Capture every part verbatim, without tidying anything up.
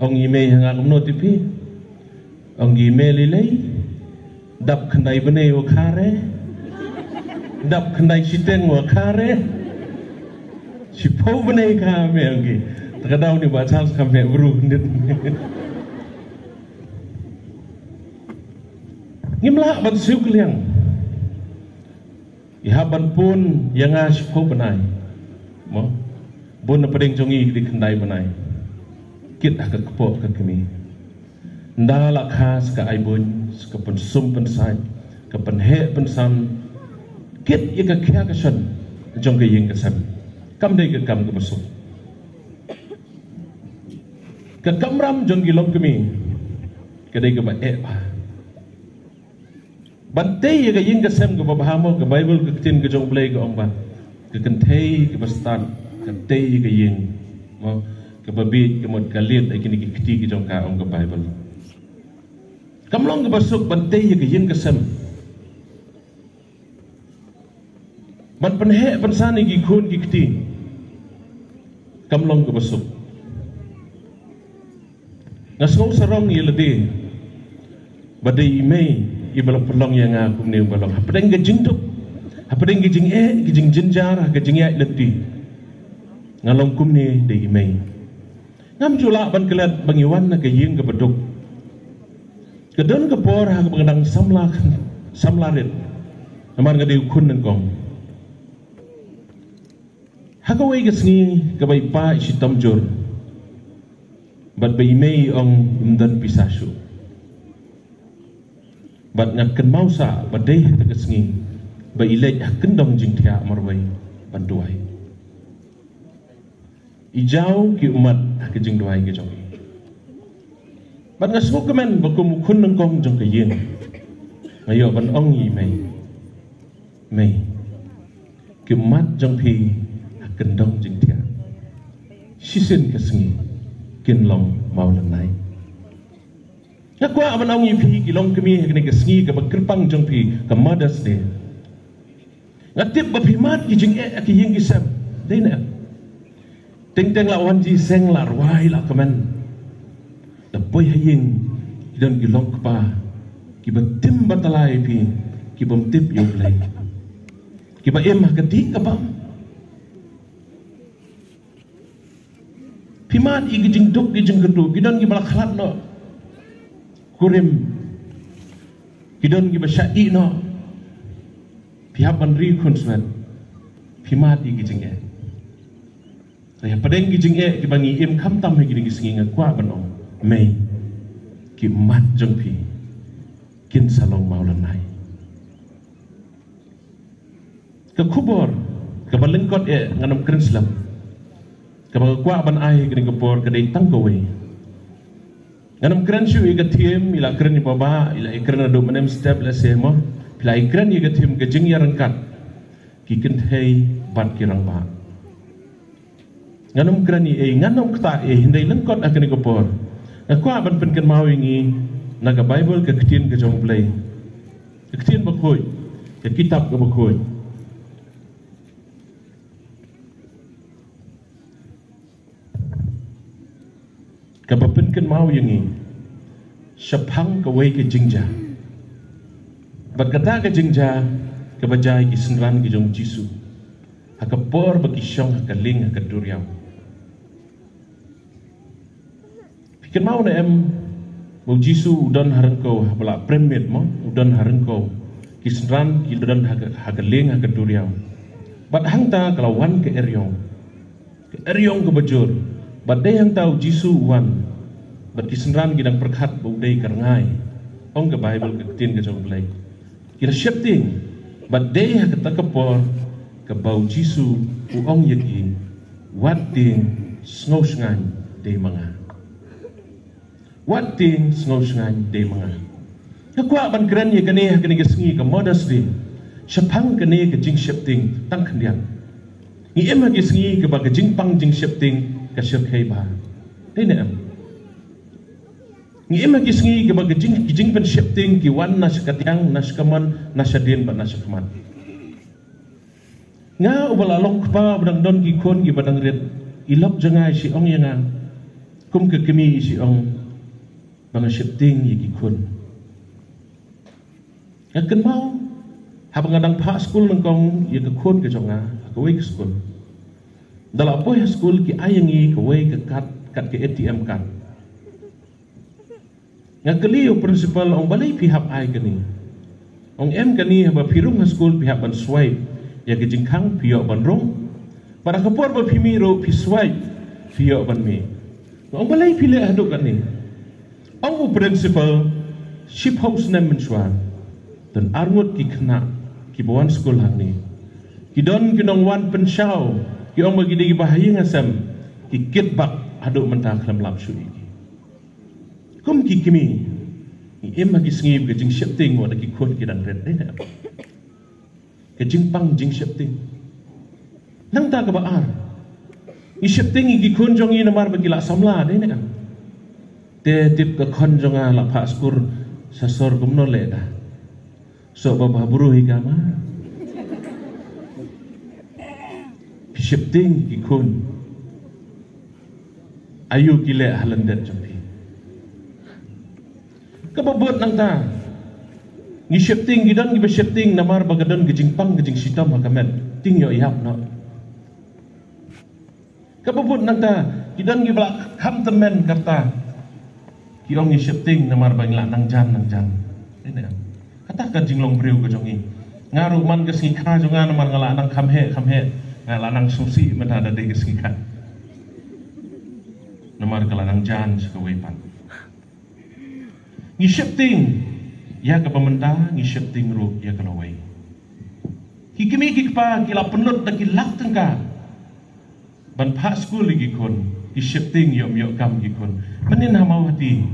Ong i mei ha nga kumno te phi? Ong i mei lei lei. Dap khyndai bnai wa khare. Dap khyndai shiteng wa khare. Shiphew bnai ka me ong i. Ta ka daw ni ba chance ka me bru nit. Ngim lah ban siew kylliang. I hap ban pun ïa nga shiphew bnai. Mo. Bun na pdeng jong i ki dei khyndai bnai. Kit ha ka kpoh ka kmie. Nda la kha sa ka ai bun, sa ka pynsum pynsait, ka pynheh pynsan. Kit ïa ka khia ka shon jong ka ïing ka sem. Kam dei ka kam kaba suk. Ka kamram jong ki longkmie ka dei kaba eh bha. Ban tei ïa ka ïing ka sem kaba bha mo, ka Baibl ka ktien ka jong U Blei ka ong ba ka kynthei kaba stad ka tei ïa ka ïing mo, kaba bieit ka mut ka liet ïa kine ki kti ki jong ka, ong ka Baibl. Kam long kaba suk ban tei ïa ka ïing ka sem. Ban pynheh pynsan ïa ki khun ki kti. Kam long kaba suk. Nga sngew sarong ïa lade ba dei i mei i ba la pynlong ïa nga kumne ba long. Hapdeng ka jingduk, hapdeng ka jingeh, ka jingjynjar, ka jingïaid lynti. Nga long kumne dei i mei. Ngam ju lah ban klet ba ngi wan na ka ïing kaba duk. Ka don ka por ha kaba nga dang samla, samla rit. Namar nga dei u khun nyngkong. Ha kawei ka sngi kaba i pa i shitom jur. Bad ba i mei i ong im don pisa shuh. Bad nga kynmaw sa ba dei ha ka sngi ba i leit ha kyndong jingthiah marwei ban duwai. I jaw ki ummat ha ka jingduwai ka jong i. Bad nga sngewkmen ba kum u khun nyngkong jong ka ïing, nga ïoh ban ong ïa i mei, mei, ki ummat jong phi ha kyndong jingthiah. Shisien ka sngi kin long mawlynnai. Nga kwah ban ong ïa phi ki longkmie ha kane ka sngi kaba kyrpang jong phi ka Mother's Day. Nga tip ba phi mad ki jingeh ha ki ïing ki sem. Dei ne em? Teng teng la wan jingïaseng, la rwai, la kmen. La poi ha ïing ki don ki long kpa kiba tim ba tala ïa phi, kibym tip ïa U Blei, kiba im ha ka dih ka bam. Phi mad ïa ki jingduk ki jingkyrduh, ki don kiba la khlad noh kurim, ki don kiba shah ih noh. Phi hap ban ri khunswet. Phi mad ïa ki jingeh. Hapdeng ki jingeh kiba ngi im khamtam ha kine ki sngi, nga kwah ban ong, mei, ki ummat jong phi kin sa long mawlynnai. Ka khubor kaba lyngkot eh ngan ym kren slem. Kaba nga kwah ban ai ha kane ka por ka dei tang kawei. Ngan ym kren shuh ïa ka theme, i la kren ïa ba, i la kren naduh mynne step lehse mo. Phi la kren ïa ka theme ka jingïaryngkat ki kynthei bad ki rangbah. Ngan ym kren ei ei, ngan ym ktah ei ei, hynrei lyngkot ha kane ka por nga kwah ban pynkynmaw ïa ngi na ka Baibl, ka ktien ka jong U Blei, ka ktien bakhuid, ka kitab kaba khuid, kaba pynkynmaw ïa ngi shaphang kawei ka jingjia. Bad kata ka jingjia kaba jia ïa ki synran ki jong U Jisu ha ka por ba ki shong ha ka lieng ha ka duriaw. Phi kynmaw ne em ba U Jisu u don ha ryngkew, haba la prem miet mo, u don ha ryngkew, ki synran ki don ha ka, ha ka lieng ha ka duriaw. Bad hangta ka la wan ka eriong, ka eriong kaba jur. Bad dei hangta U Jisu u wan, bad ki synran ki dang pyrkhat ba u dei ka rngai. Ong ka Baibl, ka ktien ka jong U Blei, ki la sheptieng. Bad dei ha kata ka por kaba U Jisu u ong ïa ki, wat tieng, sngewshngaiñ dei ma nga. Wat tieng, sngewshngaiñ dei ma nga. Nga kwah ban kren ïa kane ha kane ka sngi ka Mother's Day shaphang kane ka jingsheptieng tang khyndiat. Ngi im ha ki sngi kaba ka jingpang jingsheptieng ka shyrkhei bha. Dei ne em? Ngi im ha ki sngi kaba ka jing, ki jingpynsheptieng ki wan na sha ka diang, na sha ka mon, na sha dien bad na sha khmat. Nga uba la long kpa ba dang don ki khun kiba dang rit, i lok jong nga i sa ong ïa nga, Kum ka kmie i shu ong ba nga sheptieng ïa ki khun. Nga kynmaw haba nga dang phah skul nyngkong ïa ka khun ka jong nga ha kawei ka skul. Da la poi ha skul ki ai ïa ngi kawei ka kad, kad ka A T M kad. Nga kylli ïa u principal, ong balei phi hap ai kane. Ong em kane haba phi rung ha skul phi hap ban swipe ïa ka jingkhang phi ïoh ban rung. Bad ha ka por ba phi mih ruh phi swipe phi ïoh ban mih. Nga ong balei phi leh haduh kane. Ong u principal, shiphew snem mynshuwa don arngut ki khynnah kiba wan skul hangne. Ki don ki nongwan pynshai, ki ong ba ki dei kiba ha ïing ha sem, ki kit bak haduh mynta khlem lap shuh ïa ki. Kum ki kmie, ngi im ha ki sngi ba ka jingsheptieng wat la ki khun ki dang rit, dei ne em? Ka jingpang jingsheptieng. Nangta kaba ar, ngi sheptieng ïa ki khun jong ngi namar ba ki la samla, dei ne em? Te tip ka khun jong nga la phah skul sha sor kumno leh da. Soh ba bha bru hi ka ma. Phi sheptieng ki khun. Aïu ki leh ha lyndet jong phi. Kaba bud nangta, ngi sheptieng, ki don kiba sheptieng namar ba ka don ka jingpang ka jingshitom ha ka met. Tieng ïoh ïap noh. Kaba bud nangta, ki don kiba la kham tymmen ka rta. Ki ong ngi sheptieng namar ba ngi la nang jan nang jan. Dei ne em? Kata ka jinglong briew ka jong ngi. Nga ruh man ka sngi kha jong nga namar nga la nang kham heh kham heh, nga la nang sngewsih mynta da dei ka sngi kha. Namar ka la nang jan sha kawei pat. Ngi sheptieng ïa kaba mynta, ngi sheptieng ruh ïa ka lawei. Ki kmie ki kpa ki la pynlut da ki lak tyngka ban phah skul ïa ki khun, ki sheptieng ïoh ym ïoh kam ki khun. Mynnin ha Mawhati,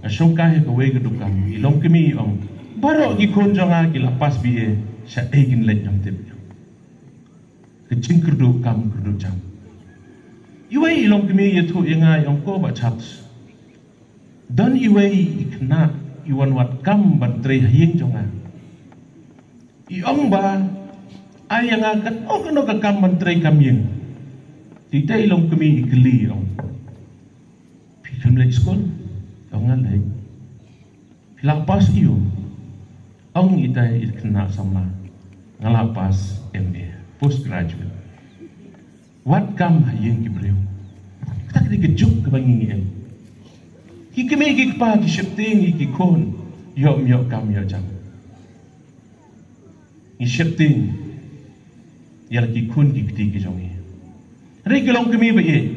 nga shongkai ha kawei ka dukan, i longkmie i ong, baroh ki khun jong nga ki la pass B A, shaei kin leit ngam tip. Ka jingkyrduh kam kyrduh jam. Iwei i longkmie i ïathuh ïa nga, i ong ko Bah Charles, don iwei i khynnah i wan wad kam ban trei ha ïing jong nga. I ong ba ai ïa nga kano kano ka kam ban trei kam ïing. Te i longkmie i kylli, i ong, phi khlem leit skul? I ong nga leit. Phi la pass aïu? Ong itai i khynnah samla, nga la pass M A, postgraduate. Wad kam ha ïing ki briew. Kata ka dei ka juk kaba ngi ngi im. Ki kmie ki kpa ki sheptieng ïa ki khun, ïoh ym ïoh kam ïoh jam. Ngi sheptieng ïa la ki khun ki kti ki jong ngi. Hynrei ki longkmie ba ïeit,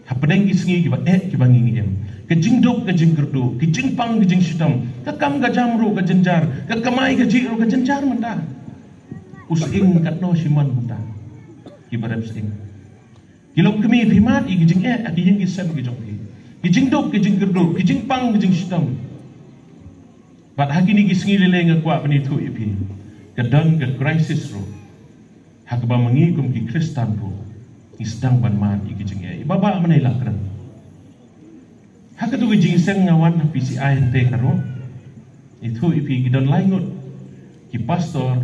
hapdeng ki sngi kiba eh kiba ngi ngi im, ka jingduk ka jingkyrduh, ka jingpang ka jingshitom, ka kam ka jam ruh ka jynjar, ka kamai kajih ruh ka jynjar mynta. U sying katno shimon mynta. Kiba rep sying. Ki longkmie, phi mad ïa ki jingeh ha ki ïing ki sem ki jong phi. Ki jingduk ki jingkyrduh, ki jingpang ki jingshitom. Bad ha kine ki sngi lei lei nga kwah ban ïathuh ïa phi, ka don ka crisis ruh ha kaba ma ngi kum ki Khristan ruh ngi sdang ban mad ïa ki jingeh. Iba bah mynne la kren. Ha katu ka jingseng nga wan ha P C I hangtei haroh. Ïathuh ïa phi, ki don lai ngut ki pastor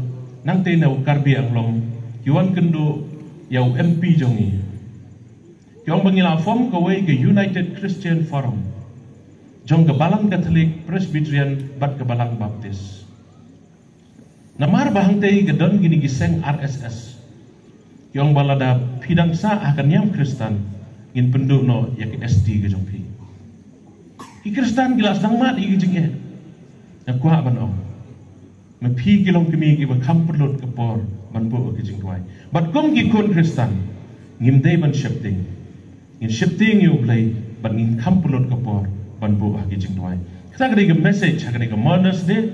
nangtei na u Karbi Anglong ki wan kynduh ïa u M P jong ngi. Ki ong ba ngi la form kawei ka United Christian Forum jong ka Balang Katholik, Presbyterian bad ka Balang Baptist. Namar ba hangtei ka don kine ki seng R S S. Ki ong ba lada phi dang sah ha ka niam Khristan, ngin pynduh noh ïa ka S T ka jong phi. Ki Khristan ki la sdang mad ïa ki jingeh. Nga kwah ban ong, ma phi ki longkmie kiba kham pynlut ka por ban buh ïa ki jingduwai. Bad kum ki khun Khristan, ngim dei ban sheptieng. Ngin sheptieng ïa U Blei bad ngin kham pynlut ka por ban buh ha ki jingduwai. Kata ka dei ka message ha kane ka Mother's Day.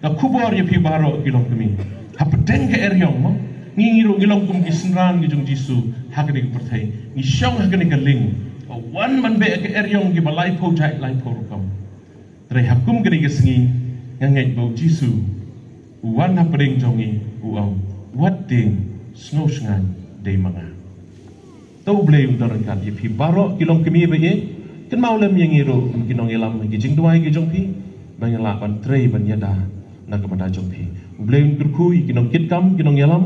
Ka khubor ïa phi baroh ki longkmie. Hapdeng ka eriong mo, ngi ngi ruh ngi long kum ki synran ki jong Jisu ha kane ka pyrthei. Ngi shong ha kane ka lieng. Ka wan ban beh ka eriong kiba laiphew jait laiphew rukom. Hynrei ha kum kane ka sngi nga ngeit ba U Jisu u wan hapdeng jong ngi, u ong, wat tieng, sngewsynei, dei ma nga. To U Blei un don ryngkat ïa phi baroh ki longkmie ba ïeit. Kynmaw lem ïa ngi ruh kum ki nongïalam ha ki jingduwai ki jong phi, ba ngin lah ban trei ban ïada na ka bynta jong phi. U Blei un kyrkhu ïa ki nongkitkam, ki nongïalam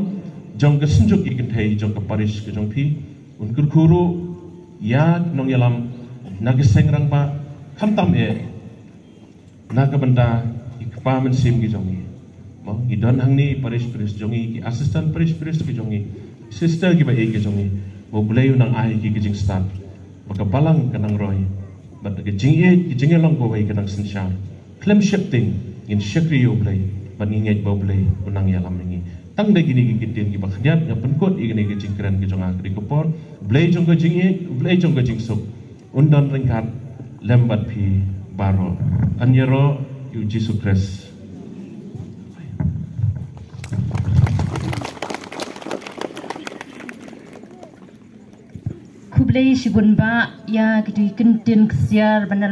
jong ka synjuk ki kynthei jong ka parish ka jong phi. Un kyrkhu ruh ïa ki nongïalam na ki seng rangbah, khamtam eh na ka bynta ki kpa mynsiem ki jong ngi. Mo, ngi don hangne parish priest jong ngi, ki assistant parish priest ki jong ngi, sister kiba ïeit ki jong ngi. Mo, Blei u nang ai ki ki jingstad ba ka balang ka nang roi, bad ka jingïeit, ka jingïalong kawei ka nang synshar. Khlem sheptieng ngin shakri ïa U Blei bad ngi ngeit ba U Blei u nang ïalam ïa ngi. Tang da kine ki ktien kiba khyndiat nga pynkut ïa kine ki jingkren ki jong nga ha kane ka por. Blei jong ka jingïeit, Blei jong ka jingsuk, un don ryngkat lem bad phi baroh. Yn ïaroh ïa U Jisu Khrist. Khublei shibun bah ïa kito ki kyntien ksiar ba na